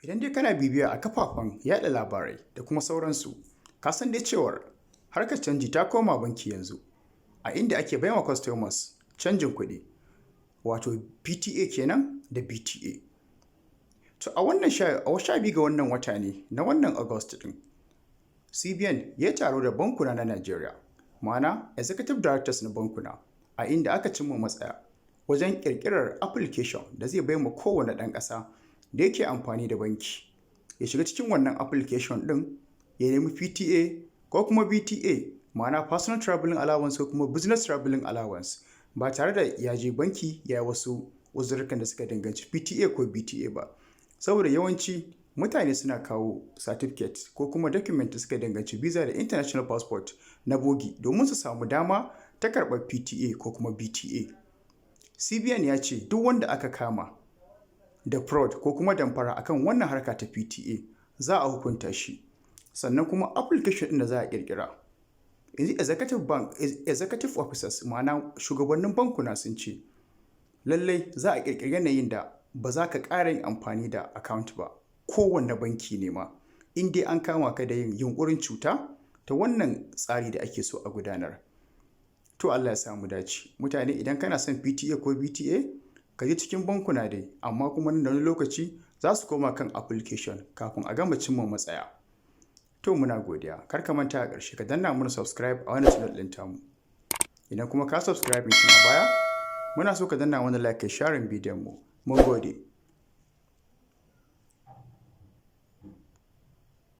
Idan dai kana bibiya a kafafen yaɗa labarai da kuma sauransu, ka san dai cewar harkar canji ta koma banki yanzu, a inda ake baiwa customers canjin kuɗi, wato PTA kenan da BTA. To, a wannan 12 ga wannan wata ne na wannan August ɗin, CBN ya taro da bankuna na Najeriya, ma'ana executive directors na bankuna, a inda aka cimma matsaya wajen ƙirƙirar application da zai bai ma kowane ɗan ƙasa da yake amfani da banki ya shiga cikin wannan application ɗin ya nemi PTA ko kuma BTA, ma'ana personal traveling allowance ko kuma business traveling allowance, ba tare da ya je banki ya yi wasu uzurrukan da suka danganci PTA ko BTA ba. Saboda yawanci mutane suna kawo certificate ko kuma document da suka danganci visa da international passport na bogi domin su samu dama ta karɓar PTA ko kuma BTA. CBN ya ce duk wanda aka kama da fraud ko kuma damfara akan wannan harka ta PTA, za a hukunta shi. Sannan kuma application ɗin da za a ƙirƙira. Yanzu executive bank executive officers, ma'ana shugabannin bankuna, sun ce lallai za a ƙirƙiri yanayin da ba za ka ƙara yin amfani da account ba, kowanne banki ne ma, in dai an kama ka da yin yunƙurin cuta ta wannan tsari da ake so a gudanar. To, Allah ya sa mu dace. Mutane, idan kana son PTA ko BTA, ka je cikin bankuna dai, amma kuma nan da wani lokaci za su koma kan application kafin a gama cimma matsaya. To, muna godiya. Kar ka manta, a ƙarshe ka danna mana subscribe a wannan channel ɗin tamu. Idan kuma ka subscribe tun a baya, muna so ka danna mana like, ka sharing bidiyon mu. Mun gode.